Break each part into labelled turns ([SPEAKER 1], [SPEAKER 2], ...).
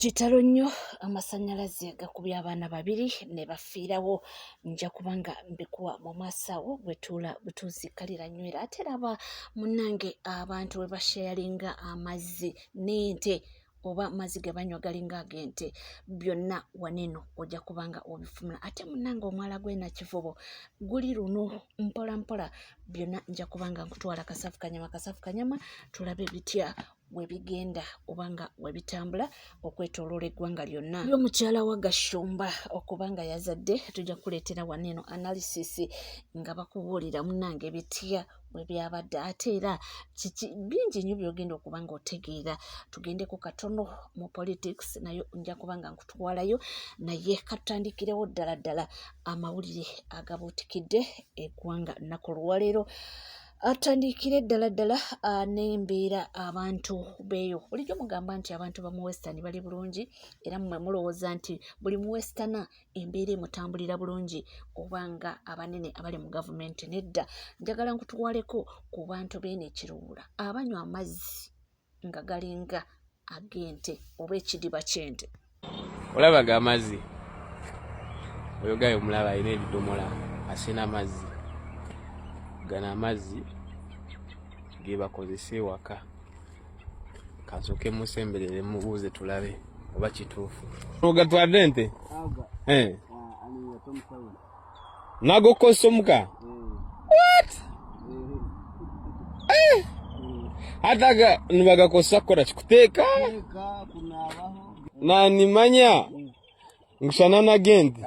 [SPEAKER 1] Kitalo nnyo, amasannyalaze gakubye abaana babiri ne bafiirawo. Nja kuba nga mbikuwa mu maaso awo bwetuula butuuzi kalira nywera. Ate laba munnange abantu bwe basheyalinga amazzi n'ente oba amazzi ge banywa galinga ag'ente, byonna wano eno ojja kuba nga obifuna. Ate munnange omwala gw'e Nakivubo guli luno mpola mpola, byonna nja kuba nga nkutwala kasavu kanyama kasavu kanyama tulabe bitya we bigenda oba nga we bitambula okwetooloola eggwanga lyonna. Ye omukyala wa Gashumba okuba nga yazadde, tujja kukuleetera wano eno analysis nga bakubuulira munnange bitya bwe byabadde, ate era kiki bingi nnyo by'ogenda okuba nga otegeera. Tugendeko katono mu politics, nayo nja kuba nga nkutwalayo, naye katutandikirewo ddala ddala amawulire agabuutikidde eggwanga lunaku olwaleero. Atandikire ddala ddala n'embeera abantu beeyo. Bulijjo mugamba nti abantu ba mu Western bali bulungi, era mmwe mulowooza nti buli mu Westerner embeera emutambulira bulungi oba nga abanene abali mu gavumenti. Nedda, njagala nkutwaleko ku bantu b'eno e Kiruhura abanywa amazzi nga galinga ag'ente oba ekidiba ky'ente.
[SPEAKER 2] Olaba ga mazzi oyo gayo omulaba alina ebidomola asena amazzi gano amazzi gebakozesa ewaka kansooke musemberere mubuuze tulabe oba kituufu ogatwadde ente eh. Nagokozesa omuka what eh. Hati aga nibagakozesa kukora ki kuteeka nanimanya ngushana n'ag'ente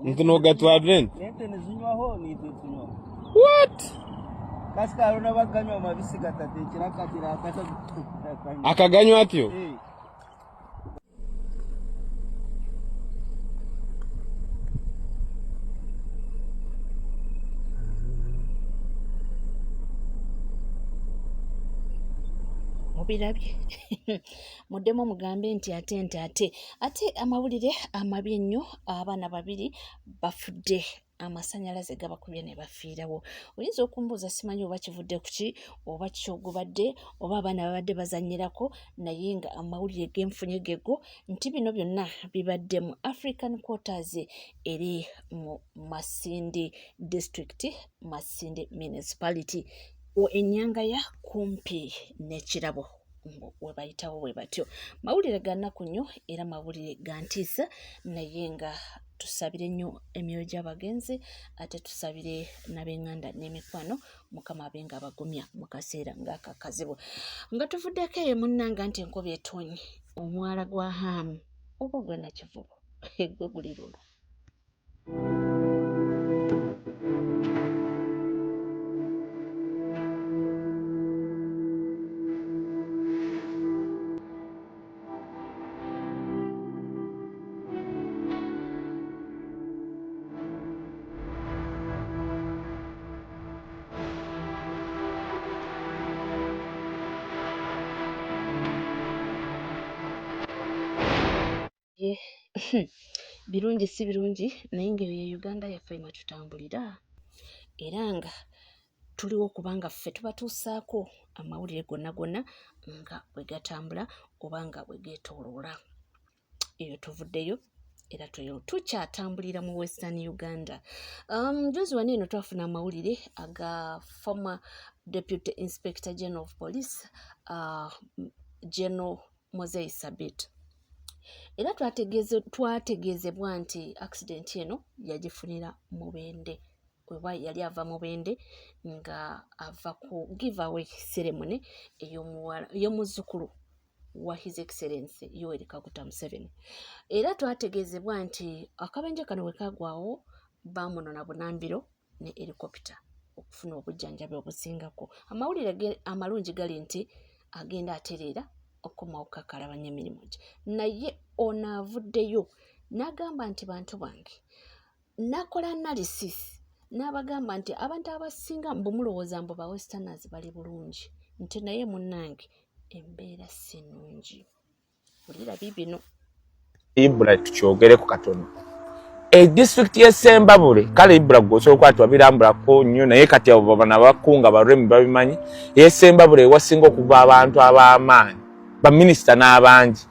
[SPEAKER 2] nti nogatwarira ente
[SPEAKER 3] Ente nizinywaho naitwe tunywaho.
[SPEAKER 2] What
[SPEAKER 3] Kasita hariho n'abakanywa mabisi gatateekire akagira akata
[SPEAKER 2] akaganywa atyo
[SPEAKER 3] Eh.
[SPEAKER 1] Mubirabye, muddemu mugambe nti ate nti ate ate amawulire amabi ennyo, abaana babiri bafudde amasanyalaze gabakubye ne bafiirawo. Oyinza okumbuuza simanyi oba kivudde ku ki oba kyogubadde oba abaana babadde bazannyirako, naye nga amawulire genfunye gego nti bino byonna bibadde mu African Quarters eri mu Masindi District, Masindi Municipality, Enyangaya kumpi n'ekirabo we bayitawo bwe batyo. Mawulire ga nnaku nnyo era mawulire ga ntiisa, naye nga tusabire nnyo emyoyo gy'abagenzi ate tusabire n'ab'enganda n'emikwano, Mukama abe nga abagumya mu kaseera ng'akakazibu. Nga tuvuddeko eyo munnanga nti enkuba etonye omwala gwa Haamu oba ogw'e Nakivubo gwe guli luno. Ye birungi si birungi, naye ng'eyo ye Uganda yaffe mwe tutambulira era nga tuliwo kubanga ffe tubatuusaako amawulire gonna gonna nga bwe gatambula oba nga bwe geetooloola. Eyo tuvuddeyo era tukyatambulira mu Western Uganda. Juzi wano eno twafuna amawulire aga former Deputy Inspector General of Police, General Mozey Sabit. Era twategeezebwa nti accident eno yagifunira Mubende, oba yali ava Mubende nga ava ku give away ceremony ey'omuzzukulu wa His Excellency Yoweri Kaguta Museveni. Era twategeezebwa nti akabenje kano bwe kagwawo baamunona bunambiro ne helicopter okufuna obujjanjabi obusingako. Amawulire amalungi gali nti agenda atereera okukomawo kakalabanya emirimu gye, naye ono avuddeyo n'agamba nti bantu bange, n'akola analysis n'abagamba nti abantu abasinga mbu mulowooza mbu ba Westerners bali bulungi, nti naye munnange embeera si nnungi. Wulira biibino.
[SPEAKER 4] Ibra tukyogereko katono. E district ye Sembabule kale Ibra gwe osobola okuba tewabirambulako nnyo naye kati abo bana bakunga baremi babimanyi. Ye Sembabule ewasinga okuva abantu ab'amaanyi baminisita n'abangi.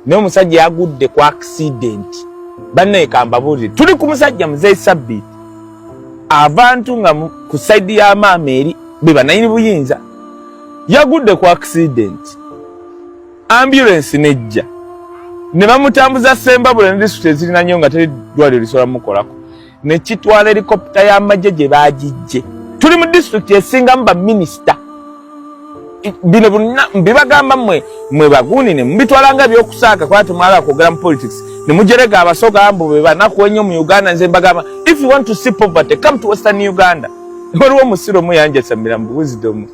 [SPEAKER 4] Naye omusajja yagudde ku accident. Bannaye kambabuulire, tuli ku musajja Muzeeyi Sabbiiti. Abantu nga ku saidi ya maama eri be bananyini buyinza. Yagudde ku accident, ambulance nejja ne bamutambuza Sembabule ne disitulikiti ezirinanyewo nga teri ddwaliro lisobola mukolako, ne kitwala helikopita y'amagye gye baagijje. Tuli mu disitulikiti esingamu baminisita. Bino bonna mbibagamba mmwe mwe bagundi ne mubitwala nga ebyokusaaka, kuba temwagala kwogera mu politics ne mujerega Abasoga mbu be banaku ennyo mu Uganda. Nze mbagamba, if you want to see poverty, come to Western Uganda. Waliwo omusiro omu yanjasamira mu wisdom.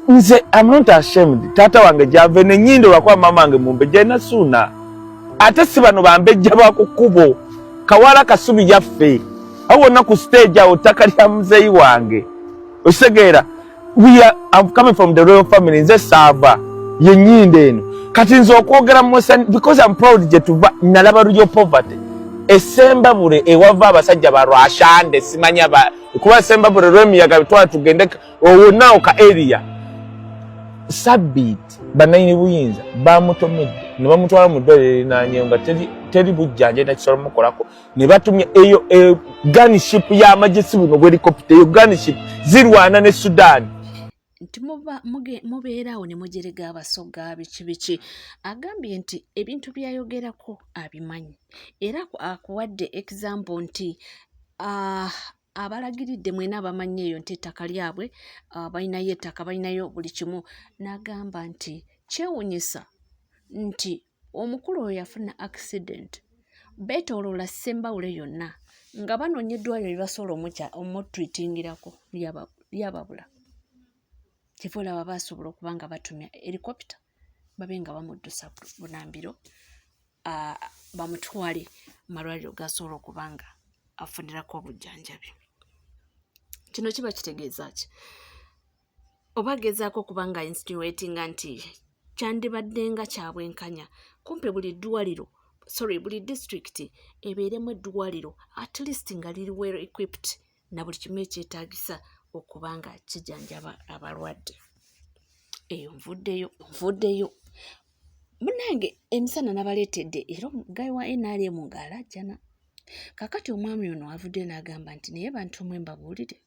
[SPEAKER 4] Nze am not ashamed. Taata wange gyava nenyindo lwakuba maama wange mumbejja ena suuna, ate si bano bambejja ba ku kkubo. Kawala Kasubi yaffe awo wonna ku stage awo ttaka lya muzeeyi wange, okitegeera? We are, I'm coming from the royal family. Nze saava yenyindo eno. Kati nze okwogera musa because I'm proud gye tuva. Nalaba real poverty Esembabule ewava abasajja ba Rwashande, simanya ba kuba Sembabule lwemiyaga bitwala tugende owonaawo ka area. Sabbiiti bannanyini buyinza bamutomedde ne bamutwala mu ddwaliro erinanyeyo nga teri bujjanja nakisobola mukolako, ne batumya eyo e, gunship y'amagye, si buno bw'helicopter, eyo gunship zirwana ne Sudan.
[SPEAKER 1] Nti mubeera awo ne mujerega Abasoga biki biki. Agambye nti ebintu by'ayogerako abimanyi, era akuwadde example nti abalagiridde mwena abamanyi eyo nti ettaka lyabwe, balinayo ettaka, balinayo buli kimu. N'agamba nti kyewuunyisa nti omukulu oyo yafuna accident, beetooloola Ssembabule yonna nga banoonya eddwaliro lye basobola omutreatingirako, lyababula. Kyeva olaba baasobola okuba nga batumya helicopter babe nga bamuddusa bunambiro, bamutwale malwaliro gasobola okuba nga afunirako obujjanjabi. Kino kiba kitegeeza ki? Oba agezaako okuba nga insinuatinga nti kyandibadde nga kya bwenkanya kumpi buli ddwaliro, sorry, buli disitulikiti ebeeremu eddwaliro at least nga liri well equipped na buli kimu ekyetaagisa okuba nga kijjanjaba abalwadde. Eyo nvuddeyo, nvuddeyo. Munnange, emisana nabaleetedde era omugayi wa NRM ng'alajjana. Kaakati omwami ono avuddeyo n'agamba nti naye bantu mwe mbabuulire,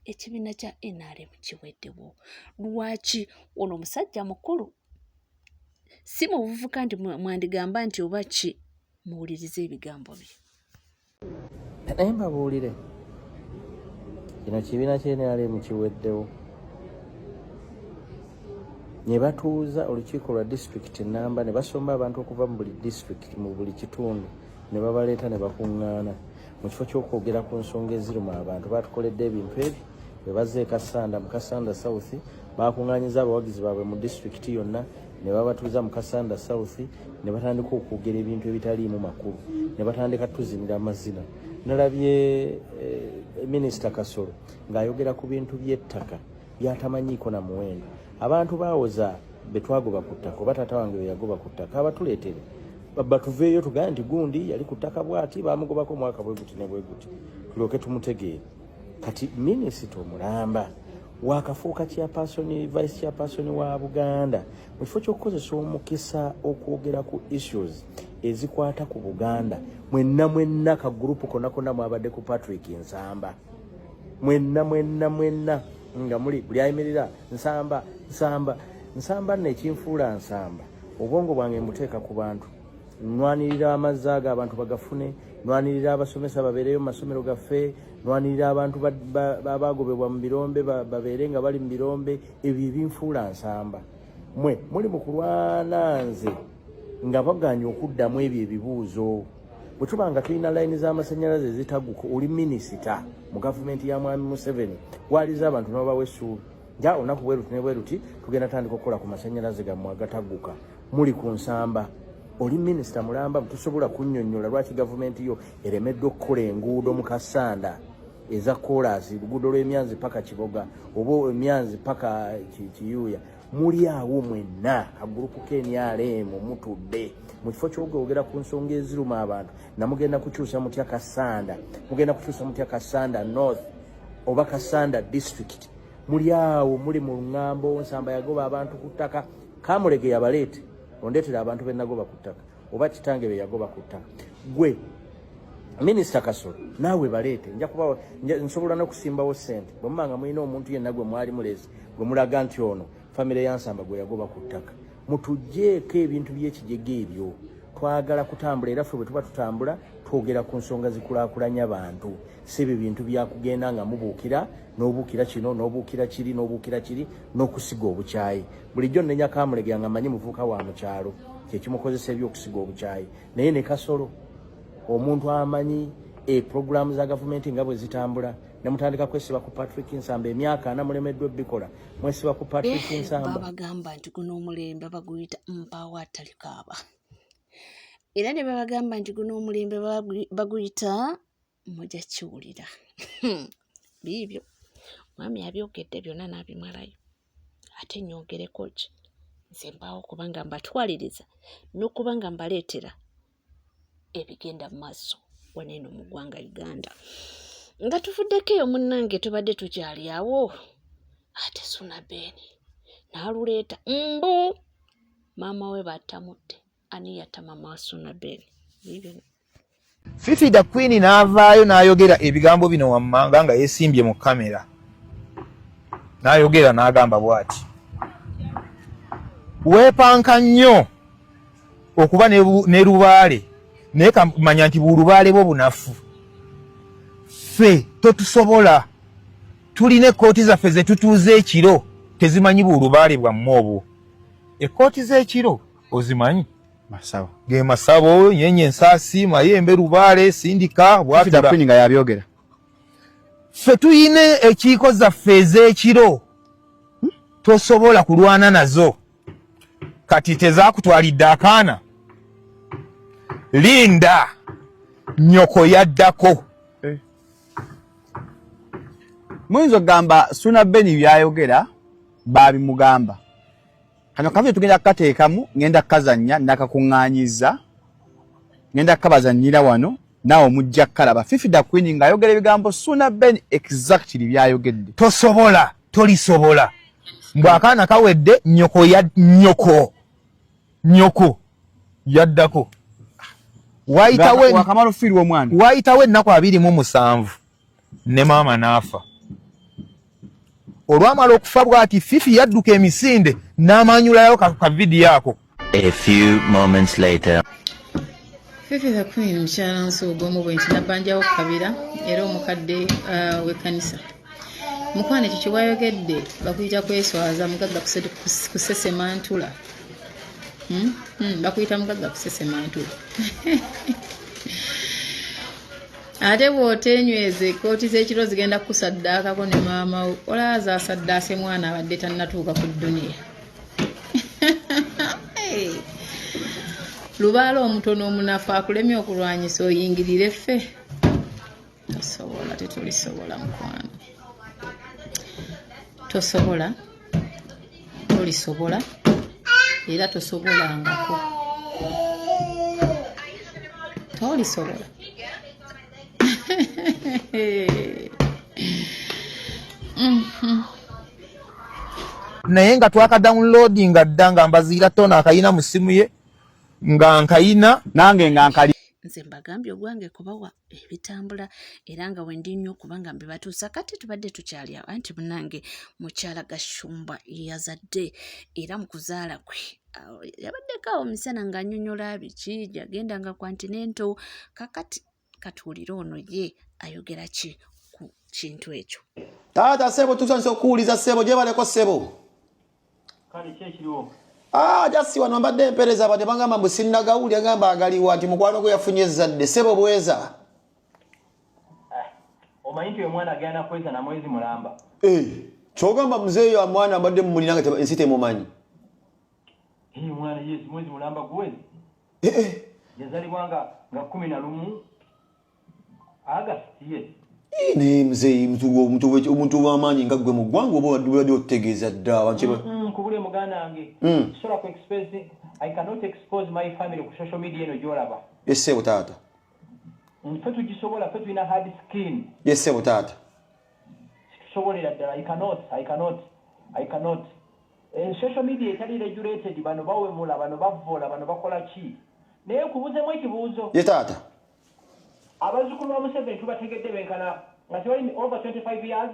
[SPEAKER 1] ekibiina kya NRM kiweddewo. Lwaki? Ono omusajja mukulu, si muvubuka nti mwandigamba nti oba ki. Muwulirize ebigambo bye.
[SPEAKER 5] Naye mbabuulire, kino kibiina kya NRM kiweddewo. Ne batuuza olukiiko lwa disitulikiti namba, ne basomba abantu okuva mu buli disitulikiti, mu buli kitundu, ne babaleeta ne bakuŋŋaana. Mu kifo ky'okwogera ku nsonga eziruma abantu, batukoledde ebintu ebi. Bwe bazza e Kassanda, mu Kassanda South, bakuŋŋaanyiza abawagizi baabwe mu disitulikiti yonna ne babatuuza mu Kassanda South, ne batandika okwogera ebintu ebitaliimu makulu, ne batandika tuzinira amazina. Nalabye minisita Kasolo ng'ayogera ku bintu by'ettaka byatamanyiiko na muwendo. Abantu bawoza be twagoba ku ttaka, oba taata wange be yagoba ku ttaka, abatuleetere batuveeyo tugambe nti gundi yali ku ttaka bwati, bamugobako omwaka bwe guti ne bwe guti, tulyoke tumutegeere. Kati minisita omulamba wakafuuka chairperson, vice chairperson wa Buganda, mu kifo ky'okukozesa omukisa okwogera ku issues ezikwata ku Buganda, mwenna mwenna ka group konna konna mwabadde ku Patrick Nsamba. Mwenna mwenna mwenna nga muli buli ayimirira Nsamba, Nsamba, Nsamba. Nno ekinfuula Nsamba, obwongo bwange mbuteeka ku bantu. Nwanirira amazzi ago abantu bagafune, nwanirira abasomesa babeereyo mu masomero gaffe, nwanirira abantu abagobebwa mu birombe babeere nga bali mu birombe. Ebyo ebinfuula Nsamba. Mwe muli mu kulwana nze nga baganye okuddamu ebyo ebibuuzo. Bwe tuba nga tulina layini z'amasannyalaze ezitaguka, oli minisita mu gavumenti ya Mwami Museveni, waliza abantu n'obawa essuubi nja olunaku bwe luti ne bwe luti tugenda tandika okukola ku masannyalaze gammwe agatagguka. Muli ku Nsamba, oli minisita mulamba, tusobola kunnyonnyola lwaki gavumenti yo eremeddwa okukola enguudo mu Kassanda eza koolaasi, luguudo lw'Emyanzi paka Kiboga oba Emyanzi paka Kiyuuya? Muli awo mwenna ka group k'NRM mutudde mu kifo ky'okwogera ku nsonga eziruma abantu. Namugenda kukyusa mutya Kassanda? Mugenda kukyusa mutya Kassanda North oba Kassanda District? Muli awo muli mu luŋŋambo, Nsamba yagoba abantu ku ttaka. Kamulege yabaleete. Ondeetera abantu be nagoba ku ttaka oba kitange be yagoba ku ttaka. Gwe Minisita Kasolo naawe baleete, nja kuba nsobola n'okusimbawo ssente bwe muba nga mulina omuntu yenna gwe mwali mulezi gwe mulaga nti ono famire ya Nsamba gwe yagoba ku ttaka. Mutuggyeeko ebintu by'ekijega ebyo. Twagala kutambula era ffe bwe tuba tutambula twogera ku nsonga zikulaakulanya bantu, si ebyo bintu bya kugenda nga mubuukira n'obuukira kino n'obuukira kiri n'obuukira kiri n'okusiga obukyayi. Bulijjo nnenya Kamulegeya nga mmanyi muvubuka wa mu kyalo kye kimukozesa eby'okusiga obukyayi, naye ne Kasolo omuntu amanyi e pulogulaamu za gavumenti nga bwe zitambula ne mutandika kwesiba ku Patrick Nsamba emyaka ana mulemeddwa obbikola mwesiba ku Patrick Nsamba.
[SPEAKER 1] Babagamba nti guno omulembe baguyita mpaawo atalikaaba, era ne babagamba nti guno omulembe baguyita mujja kiwulira. Biibyo mwami abyogedde byonna n'abimalayo, ate nyongereko ki nze mbaawo kubanga mbatwaliriza n'okuba nga mbaleetera ebigenda mu maaso wano eno mu ggwanga Uganda. Nga tuvuddeko eyo munnange, tubadde tukyali awo ate Suna Ben n'aluleeta mbu maama we battamutte. Ani yatta maama wa Suna Ben? Biibyo.
[SPEAKER 4] Fifi da Queen n'avaayo n'ayogera ebigambo bino wammanga nga yeesimbye mu kamera, n'ayogera n'agamba bw'ati: weepanka nnyo okuba ne lubaale, naye kamanya nti bulubaale bwo bunafu, ffe totusobola, tulina ekkooti zaffe ze tutuuza ekiro, tezimanyi bulubaale bwammwe obwo. Ekkooti z'ekiro ozimanyi?
[SPEAKER 6] Masabo
[SPEAKER 4] ge masabo, nyenye, ensaasi, mayembe, lubaale, sindika
[SPEAKER 6] bwatula nga yabyogera.
[SPEAKER 4] Ffe tuyina ekiiko zaffe ez'ekiro, tosobola kulwana nazo. Kati tezakutwalidde akaana, linda nyoko yaddako.
[SPEAKER 6] Eh. Muyinza okugamba Suna Beni byayogera babimugamba. Kano kavidiyo tugenda kukateekamu, ngenda kukazannya nakakuŋŋaanyizza, ngenda kukabazannyira wano naawe mujja kukalaba. Fifi da Queen ng'ayogera ebigambo Suna Ben exactly by'ayogedde.
[SPEAKER 4] Tosobola, tolisobola. Mbu akaana kawedde, nyoko ya nyoko nyoko yaddako. Wayitawo
[SPEAKER 6] wakamala ofiirwa omwana,
[SPEAKER 4] wayitawo ennaku 27 ne maama n'afa. Olwamala okufa bw'ati, Fifi yadduka emisinde n'amaanyulayo ka vidiyo ako.
[SPEAKER 7] A few moments later.
[SPEAKER 8] Fifi the Queen mukyala Nsuuga omu bwe nti nabbanjawo Kabira era omukadde w'ekkanisa. Mukwano ekyo kye wayogedde bakuyita kweswaza, mugagga kusesema ntula. Bakuyita mugagga kusesema ntula. Ate bw'oteenyweza ekkooti z'ekiro zigenda kukusaddaakako ne maama wo, olaba zaasaddaase mwana abadde tannatuuka ku dduniya. Lubaale omutono omunafu akulemye okulwanyisa oyingirire ffe, tosobola, tetulisobola mukwano, tosobola, tolisobola era tosobolangako, tolisobola.
[SPEAKER 4] Naye nga twaka downloadinga dda, nga mbaziira tona akayina mu ssimu ye, nga nkayina
[SPEAKER 6] nange nga nkali.
[SPEAKER 1] Nze mbagambye ogwange kubawa ebitambula era nga wendi nnyo kubanga mbibatuusa. Kati tubadde tukyali awo anti munange mukyala Gashumba yazadde, era mu kuzaala kwe yabaddeko awo misana ng'annyonnyola biki yagendanga ku antinento. Kakati katuwulire ono ye ayogera ki ku kintu ekyo.
[SPEAKER 9] Taata sebo, tusanyusa okuwuliza sebo, gyebaleko sebo. Ah, jasi wano mbadde empeereza abantu bangamba mbu sinnagawulira, ngamba agaliwa nti mukwano gwe yafunye ezzadde sebo bweza.
[SPEAKER 10] Omanyi nti omwana agenda kweza na mwezi mulamba.
[SPEAKER 9] Eh, kyogamba muzeeyo omwana mbadde mumulina nga ensi temumanyi.
[SPEAKER 10] Omwana yes, mwezi mulamba guwezi.
[SPEAKER 9] Eh, eh.
[SPEAKER 10] Yazalibwa nga 11 August yes.
[SPEAKER 9] Naye muzeeyi, omuntu ow'amaanyi nga ggwe mu ggwanga oba obadde otutegeeza dda abantu
[SPEAKER 10] Nkubule muganda wange, sobola ku expose, I cannot expose my family ku social media eno gy'olaba.
[SPEAKER 9] Yes ssebo taata.
[SPEAKER 10] Ffe tugisobola, ffe tulina hard skin.
[SPEAKER 9] Yes ssebo taata.
[SPEAKER 10] Situsobolera ddala, I cannot, I cannot, I cannot. Eh, social media etali regulated, bano bawemula, bano bavvola, bano bakola ki? Naye nkubuuzemu ekibuuzo.
[SPEAKER 9] Ye taata.
[SPEAKER 10] Abazzukulu ba Museveni tubategedde benkana nga tebali over 25 years.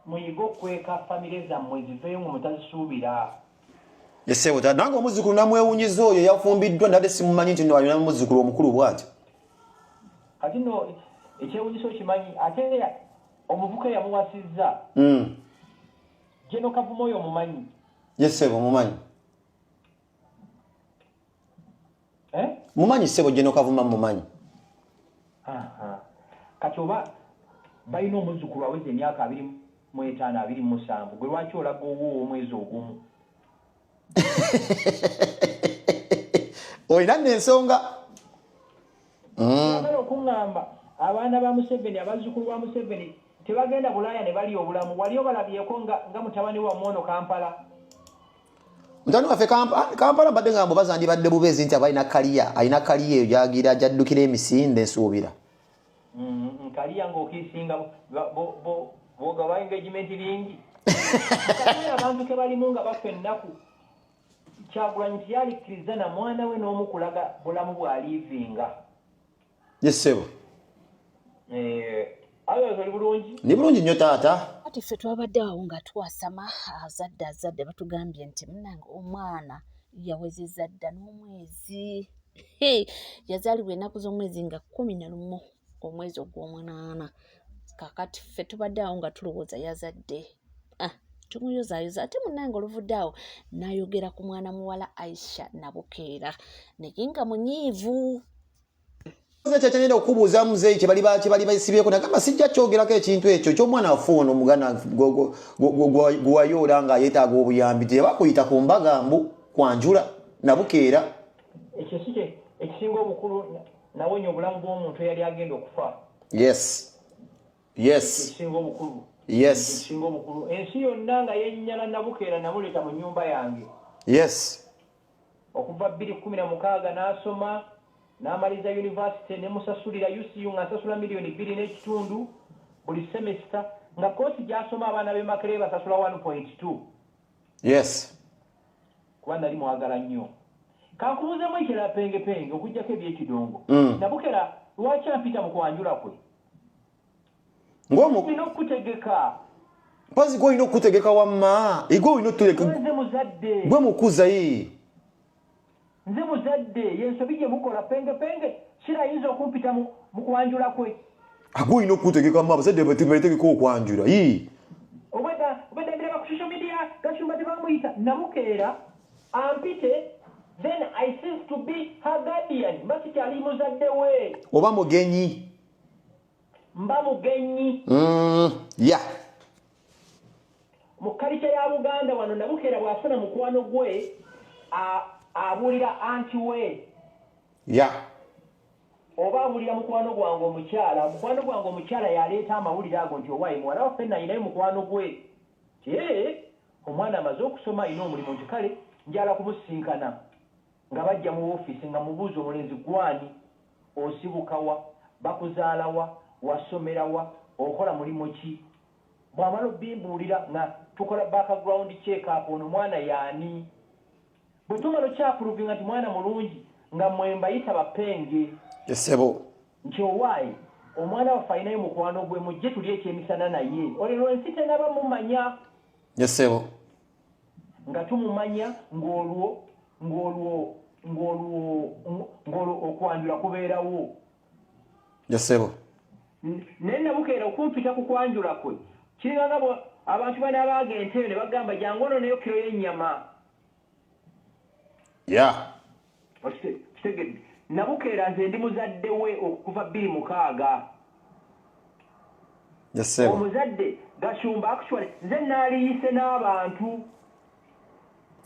[SPEAKER 10] Muyige okukweka famire zammwe ziveeyo nga mutazisuubira.
[SPEAKER 9] Ye ssebo taata, nange omuzzukulu namwewunyiza oyo eyafumbiddwa, nabadde simumanyi nti no alina muzzukulu omukulu bw'atyo.
[SPEAKER 10] Kati nno ekyewunyisa okimanyi ate omuvuka eyamuwasizza Geno Kavuma oyo omumanyi?
[SPEAKER 9] Ye ssebo mumanyi.
[SPEAKER 10] Eh?
[SPEAKER 9] Mumanyi ssebo, Geno Kavuma mumanyi.
[SPEAKER 10] Kati oba balina omuzzukulu aweza emyaka 25, 27, gwe lwaki olaga owuwo ow'omwezi ogumu?
[SPEAKER 9] Olina nno ensonga.
[SPEAKER 10] Oyagala okuŋŋamba abaana ba Museveni, abazzukulu ba Museveni tebagenda Bulaaya ne balya obulamu? Wali obalabyeko nga, nga mutabani wammwe ono Kampala?
[SPEAKER 9] Mutabani waffe Kampala mbadde nga mbubaza ndibadde bubeezi nti aba alina kaliya, alina kaliya eyo gy'agira gy'addukira emisinde nsuubira.
[SPEAKER 10] Kaliya ng'okiisinga bw'ogaba engagement ringi. Mu kaseera abantu ke balimu nga bafa ennaku, Kyagulanyi teyalikkiriza na mwana we n'omu kulaga bulamu bwa liivinga.
[SPEAKER 9] Ye ssebo.
[SPEAKER 10] Eh, otherwise oli bulungi?
[SPEAKER 9] Ndi bulungi nnyo taata.
[SPEAKER 1] Kati ffe twabadde awo nga twasama, azadde azadde batugambye nti munange omwana yawezezza dda n'omwezi. Hey, yazaalibwa ennaku z'omwezi nga 11 omwezi ogw'omunaana. Kakati ffe tubadde awo nga tulowooza yazadde. Ah, tumuyozaayoza ate munnange oluvudde awo n'ayogera ku mwana muwala Aisha Nabukeera naye nga munyiivu.
[SPEAKER 9] Ekyo kyengenda okukubuuza muzeeyi kye bali basibyeko, nagamba sijja kyogerako ekintu ekyo ky'omwana waffe ono omuganda gwewayoola nga yeetaaga obuyambi, tebakuyita ku mbaga mbu kwanjula Nabukeera.
[SPEAKER 10] Ekyo si kye ekisinga obukulu, nawonya obulamu bw'omuntu eyali agenda okufa.
[SPEAKER 9] Yes. Yes.
[SPEAKER 10] Ekisinga obukulu.
[SPEAKER 9] Yes.
[SPEAKER 10] Ekisinga obukulu. Ensi yonna nga yennyala Nabukeera namuleeta mu nnyumba yange.
[SPEAKER 9] Yes.
[SPEAKER 10] Okuva 2016 n'asoma n'amaliriza yunivasite ne musasulira UCU nga nsasula miliyoni bbiri n'ekitundu buli semester nga koosi gy'asoma abaana b'e Makerere basasula 1.2.
[SPEAKER 9] Yes.
[SPEAKER 10] Kuba nali mwagala nnyo. Kankubuuzemu ekirala pengepenge okuggyako eby'ekidongo. Nabukera lwaki ampita mu kwanjula kwe?
[SPEAKER 9] Ng'omu
[SPEAKER 10] Nina okukutegeka.
[SPEAKER 9] Mpozzi gwe olina okukutegeka wamma. Gwe olina otutegeka.
[SPEAKER 10] Nze muzadde.
[SPEAKER 9] Gwe mukuza ye.
[SPEAKER 10] Nze muzadde y'ensobi gye mukola pengepenge Shira ayinza okumpita mu kwanjula kwe.
[SPEAKER 9] Gwe olina okukutegeka wamma abazadde betegeka okwanjula. Yii.
[SPEAKER 10] Obwedda obwedda mbiraba ku social media Gashumba tebamuyita Nabukeera ampite then I cease to be her guardian mba sikyali muzadde we.
[SPEAKER 9] Oba mugenyi.
[SPEAKER 10] Mba mugenyi.
[SPEAKER 9] Yeah.
[SPEAKER 10] Mu kalica ya Buganda wano Nabukeera bw'afuna mukwano gwe abuulira anti we.
[SPEAKER 9] Yeah.
[SPEAKER 10] Oba abuulira mukwano gwange omukyala, mukwano gwange omukyala y'aleeta amawulire ago nti owaaye muwala waffe nno alinayo mukwano gwe. Nti ee, omwana amaze okusoma alina omulimu nti kale njala kumusisinkana. Nga bajja mu woofiisi nga mmubuuza omulenzi gw'ani, osibuka wa, bakuzaala wa, wasomera wa, okola mulimu ki? Bw'amala obimbuulira nga tukola background check up ono mwana y'ani? Bwe tumala okyapuruvinga nti mwana mulungi nga mwe mbayita ba Penge.
[SPEAKER 9] Ye ssebo.
[SPEAKER 10] Nti owaaye omwana waffe alinayo mukwano gwe mujje tulye ekyemisana naye. Olwo ensi tenaba mumanya.
[SPEAKER 9] Ye ssebo.
[SPEAKER 10] Nga tumumanya ng'olwo ng'olwo ng'olwo ng'olwo okwanjula kubeerawo.
[SPEAKER 9] Ye ssebo.
[SPEAKER 10] Naye Nabukeera okumpita ku kwanjula kwe kiringa nga abantu bano abaaga ente eyo ne bagamba jangu ononeyo kiro y'ennyama.
[SPEAKER 9] Yeah.
[SPEAKER 10] Okitegedde? Nabukeera nze ndi muzadde we okuva 2006.
[SPEAKER 9] Yes, ssebo.
[SPEAKER 10] Omuzadde Gashumba actually nze naaliyise n'abantu.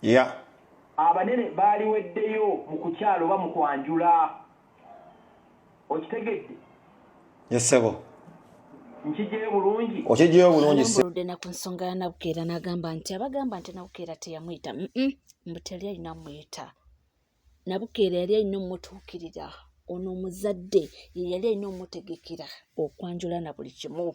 [SPEAKER 9] Yeah.
[SPEAKER 10] Abanene baaliweddeyo mu kukyala oba mu kwanjula. Okitegedde?
[SPEAKER 9] Yes, ssebo.
[SPEAKER 10] Nkigyeyo bulungi?
[SPEAKER 9] Okigyeyo bulungi ssebo.
[SPEAKER 1] Alambuludde na ku nsonga ya Nabukeera n'agamba nti abagamba nti Nabukeera teyamuyita mbu teyali alina muyita. Nabukeera yali alina omutuukirira ono omuzadde ye yali alina omutegekera okwanjula na buli kimu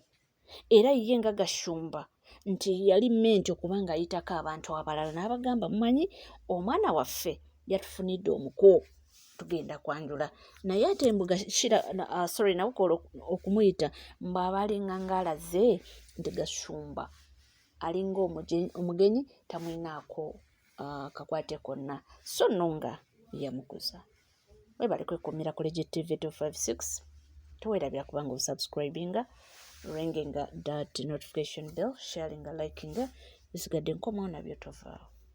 [SPEAKER 1] era ye nga Gashumba nti yali menti okuba nga ayitako abantu abalala n'abagamba mumanyi omwana waffe yatufunidde omuko tugenda kwanjula naye ate mbuga shira sorry nabukola okumuyita mbu aba alinga ng'alaze nti Gashumba alinga omugenyi tamulinaako kakwate konna so nno nga yamukuza. Webale kwekuumira ku Legit TV 256 teweerabira kubanga osubscribinga ringinga that notification bell sharinga likinga bisigadde nkomawo nabyo tovaawo.